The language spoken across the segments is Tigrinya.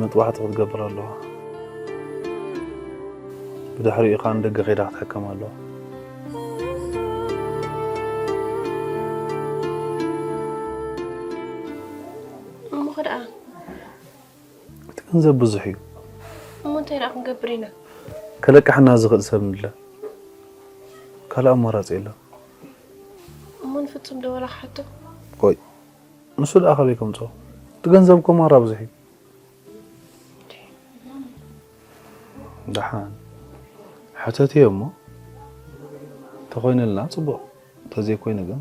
መጥባሕቲ ክትገብር ኣለዋ። ብድሕሪኡ ኸኣ ንደገ ኸይዳ ክትሕከም ኣለዋ። እሞ ኸ ደኣ እቲ ገንዘብ ብዙሕ እዩ። እሞ እንታይ ደኣ ክንገብር ኢና? ከለቅሓና ዝኽእል ሰብ ንድለ። ካልእ ኣማራጺ የለን። እሞ ንፍጹም ዶ ወላ ክሓቶ? ቆይ፣ ንሱ ደኣ ካበይ ከምጽኦ? እቲ ገንዘብ እኮ ማራ ብዙሕ እዩ። ደሓን ሕተትዮ እሞ፣ ተኾይነልና ጽቡቕ፣ ተዘይኮይኑ ግን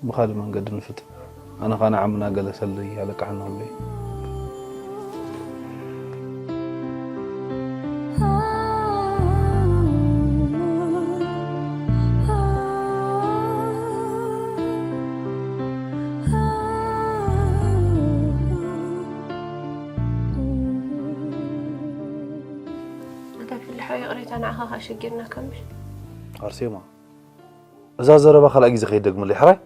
ብኻልእ መንገዲ ንፍትን። ኣነ ኸኣ ንዓምና ገለ ሰለይ ኣለቅሓና ኣሎ እዩ። ኣታ ፍልሓዊ ይቕሬታ ንዓኻ ኸኣ ሸጊርናካ ምሽ? ኣርሴማ፣ እዛ ዘረባ ካልኣይ ግዜ ከይደግመለይ ሕራይ።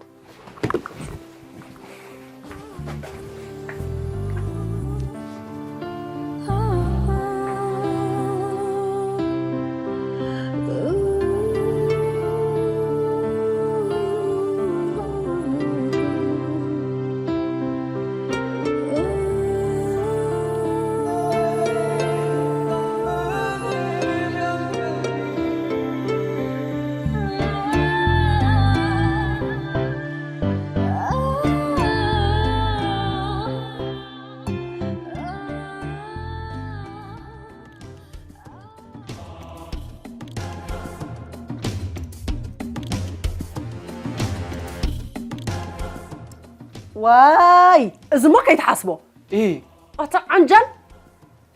ዋይ፣ እዚሞ ከይትሓስቦ። እሂ። ኣታ ዓንጃል፣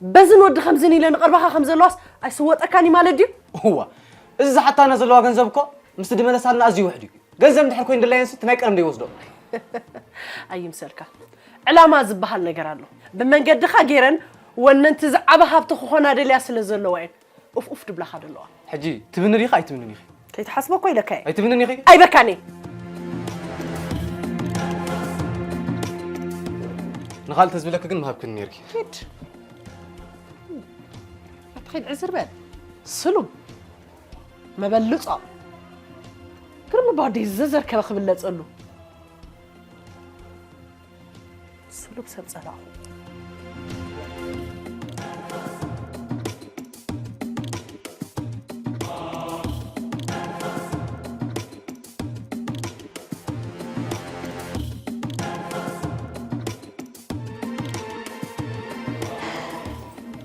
በዝን ወዲ ከምዝን ኢለ ንቐርባኻ ከም ዘለዋስ ኣይስወጠካን እዩ ማለት ድዩ? እዋ፣ እዚ ዝሓታና ዘለዋ ገንዘብ እኮ ምስቲ ድመለሳልና ኣዝዩ ውሕድ እዩ። ገንዘብ እንድሕር ኮይኑ ድላየንሲ እቲ ናይ ቀደም ዶ ይወስዶ? ኣይምሰልካ። ዕላማ ዝበሃል ነገር ኣሎ። ብመንገድኻ ገይረን ወነንቲ ዝዓበ ሃብቲ ክኾና ደልያ ስለ ዘለዋ እየን ኡፍ ኡፍ ድብላኻ ደለዋ። ሕጂ ትብኒ ዲኺ ኣይትብንን ኢኺ? ከይትሓስቦ እኮ ኢለካ እየ። ኣይትብንን ኢኺ? ኣይበካን እየ። ንኻልእ ተዝብለኪ ግን ምሃብክኒ ነይርኪ። ኪድ። ኣትኸይድ ዕዝር በል። ስሉም። መበልጾ። ግርም ባዲ ዘዘርከበ ክብለጸሉ። ስሉብ ሰብ ጸላእኹ።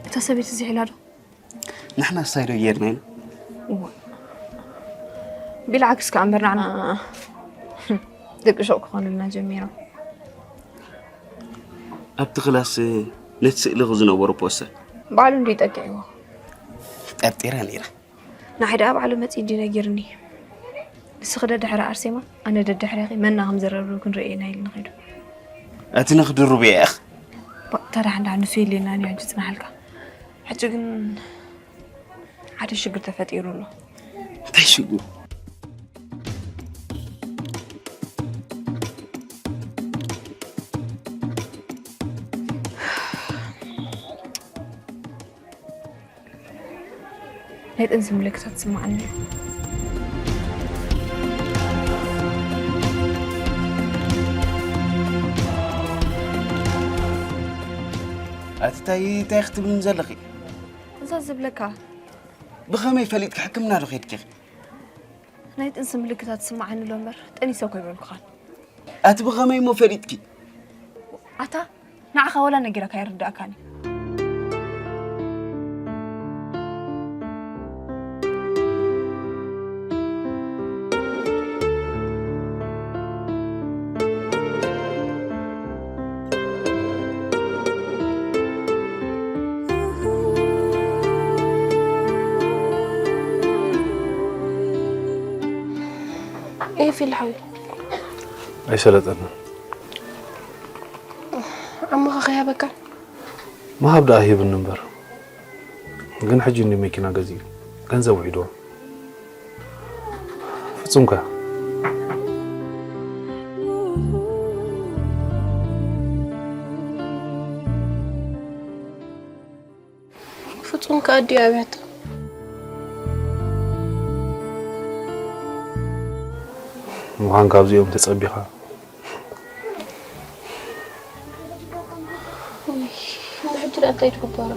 እታ ሰበይቲ ዝሒላ ዶ? ንሕና ሳይዶ ጌርና ኢና። እዋ። ቢልዓክስ ከኣ እምበር ንዓና ደቂ ሹቕ ክኾኑልና ጀሚሮም። ኣብቲ ክላስ ነቲ ስእሊ ዝነበሮ ፖስተር ባዕሉ እንድዩ ጠቂዕዎ። ጠርጢረ ነይረ። ንዓይ ደኣ ባዕሉ መጺኡ እንድዩ ነጊርኒ። ንስኺ ደድሕሪ ኣርሴማ ኣነ ደድሕሬኺ መና ከም ዘረርብ ክንርኢ ኢና ኢሉ ንኸይዱ። ኣቲ ንኽድርቡ እየ እኽ። ታዲያ ሓንዳ ንሱ የድልየና እዩ ሕጂ ጽናሓልካ። ሕጂ ግን ሓደ ሽግር ተፈጢሩ ኣሎ። እንታይ ሽግር? ናይ ጥንሲ ምልክታት ትስምዓኒ። ኣቲ እንታይ እንታይ ክትብልኒ ዘለኺ? እዛ ዝብለካ ብኸመይ ፈሊጥኪ ሕክምና ዶ ኸይድኪ ኢኺ? ናይ ጥንሲ ምልክታት ትስምዓኒ ኣሎ እምበር ጠኒሰ እኮ ኣይበልኩኻን። ኣቲ ብኸመይ እሞ ፈሊጥኪ? ኣታ ንዓኻ ወላ ነጊረካ ኣይርድኣካን እዩ። ኤፊ ልሓዊ ኣይሰለጠንን። ዓሞኻ ከይሃበካን ምሃብ ደኣ ሂብኒ እምበር፣ ግን ሕጂ እንዲ መኪና ገዚኡ ገንዘብ ውሒድዎ። ፍጹም ከ? እንካ ኣዲኡ ኣብያቶ። ምዃን ካብዚኦም ተጸቢኻ ንሕጂ ደኣ እንታይ ትግበሮ?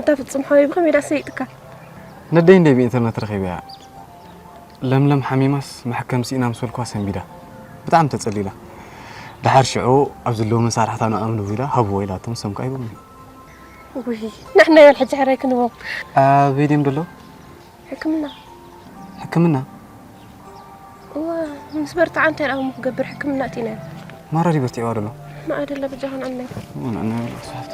ኣታ ፍጹም ሓወይ ብኸመይ ዳ ሰይጥካ? ነደይ እንደ ብኢንተርነት ረኺበያ። ለምለም ሓሚማስ መሐከም ስኢና ምስ በልኳ ሰንቢዳ። ብጣዕሚ ተጸሊላ። ድሓር ሽዑ ኣብ ዘለዉ መሳርሕታ ንኣምኑ ኢላ ሃብዎ ኢላቶም ሰምካ ይቦም። ውይ ንሕና ይበል ሕጂ ሕራይ ክንቦም። ኣበይ ድዮም ደሎ? ሕክምና። ሕክምና? እዋ ምስ በርትዓ እንታይ ደኣ እሞ ክገብር ሕክምና ኣቲና። ማራ ድዩ በርቲዕዋ ደሎ? ንኣደላ በጃኹን ኣምናይ። ንዕና ይበል ክስሓት።